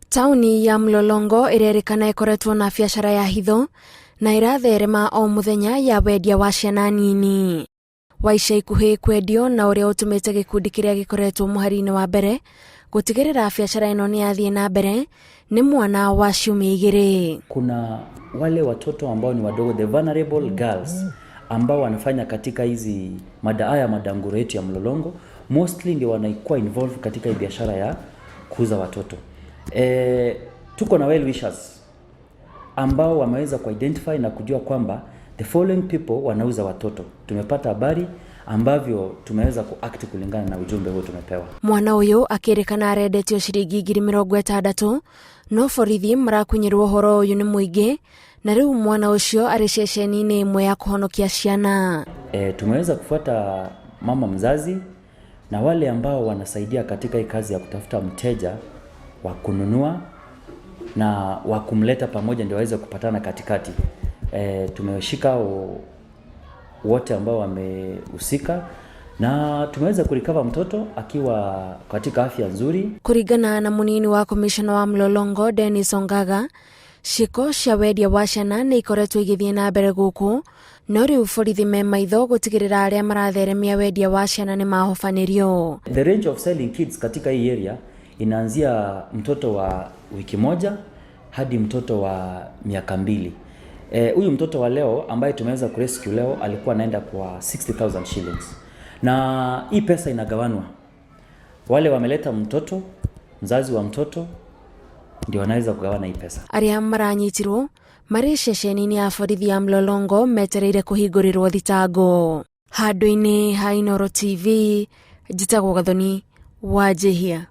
Tauni ya Mlolongo ĩrerĩkana ĩkoretwo na biacara ya hitho na ĩratherema o mũthenya ya wendia wa ciana nini wa ica ikuhĩ kwendio, na ũrĩa ũtũmĩte gĩkundi kĩrĩa gĩkoretwo mũhari-inĩ wa mbere gũtigĩrĩra biacara ĩno nĩ yathiĩ na mbere nĩ mwana wa ciumia 2. Kuna wale watoto ambao ni wadogo, the vulnerable girls, ambao wanafanya katika hizi mada haya madanguro yetu ya Mlolongo, mostly ndio wanaikuwa involved katika hii biashara ya kuuza watoto. Tuko na well wishers ambao wameweza kuidentify na kujua kwamba the following people wanauza watoto. Tumepata habari ambavyo tumeweza kuact kulingana na ujumbe huo tumepewa. Mwana ũyũ akĩrĩkana arendetio ciringi 60,000, no borithi marakunyĩrwo ũhoro ũyũ nĩ mũingĩ, na rĩu mwana ũcio arĩ ceceni-inĩ ĩmwe ya kũhonokia ciana. Tumeweza kufuata mama mzazi na wale ambao wanasaidia katika hii kazi ya kutafuta mteja wa kununua na wa kumleta pamoja ndio waweze kupatana katikati. Tumeshika wote ambao wamehusika na tumeweza kurecover mtoto akiwa katika afya nzuri. Kũringana na mũnini wa komishona wa Mlolongo Dennis Ongaga, ciĩko cia wendia wa ciana nĩ ikoretwo igĩthiĩ na mbere gũkũ, no rĩu borithi me maitho gũtigĩrĩra arĩa maratheremia wendia wa ciana nĩ mahobanĩrio. The range of selling kids katika hii area inaanzia mtoto wa wiki 1 hadi mtoto wa miaka 2. Huyu mtoto wa leo ambaye tumeweza kurescue leo alikuwa anaenda kwa 60,000 shillings. Na hii pesa inagawanwa. Wale wameleta mtoto, mzazi wa mtoto ndio wanaweza kugawana hii pesa. Arĩa maranyitirwo marĩ ceceni-inĩ ya borithi ya Mlolongo metereire kũhingũrĩrwo thitango. Handũ-inĩ ha Inooro TV, njĩtagwo Gathoni wa Njihia.